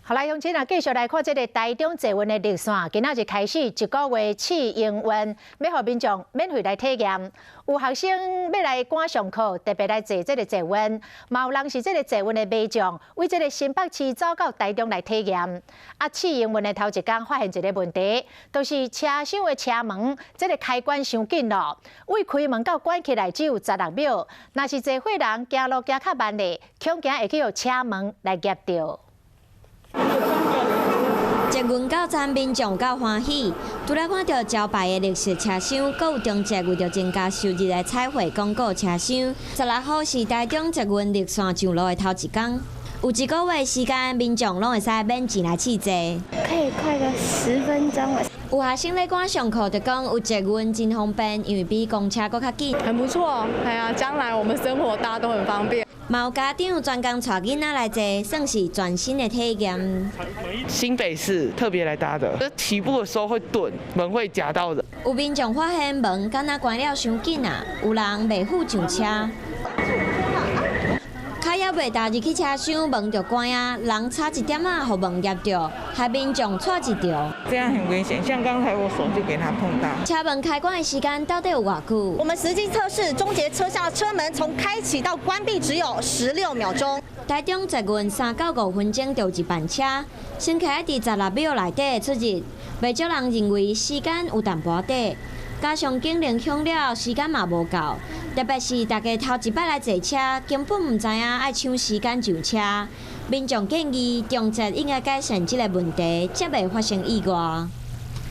好來，鄉親啊，繼續來看這个台中捷運的綠線，今仔日開始一個月試營運，欲予民眾免費來體驗。有學生欲來趕上課，特別來坐這个捷運；嘛有人是這个捷運的民眾，為這个新北市走到台中來體驗。啊，試營運的頭一工發現一个問題，就是車廂的車門這个開關傷緊囉，對開門到關起來只有16秒。若是濟歲人行路行較慢的，恐驚會去予車門來夾著。捷運到站，民眾有夠歡喜，除了看著招牌的綠色車廂，閣有中捷為著增加收入的彩繪廣告車廂。16號是台中捷運綠線上路的頭一工，有一個月時間，民眾攏會使免錢來試坐。可以快個10分鐘。有學生咧趕上課就講，有捷運真方便，因為比公車閣較緊。很不錯，係啊，將來我們生活大家都很方便。嘛有家長專工帶囡仔來坐，算是全新的體驗。新北市特別來搭的，起步的時候會頓，門會夾到人。有民眾發現門敢若關了傷緊啊，有人袂赴上車。跤猶未踏入去車廂，門就關啊，人差一點仔，予門夾著，害民眾掣一著。這樣很危險，像剛才我手就給他碰到。車門開關的時間到底有偌久？我們實際測試，終結車廂的車門從開啟到關閉只有16秒鐘。台中捷運3到5分鐘就有一班車，乘客佇16秒內底出入，袂少人認為時間有淡薄短，加上警鈴響了，時間嘛無夠，特別是大家頭一擺來坐車，根本毋知影愛搶時間上車。民眾建議中捷應該改善這个問題，才袂發生意外。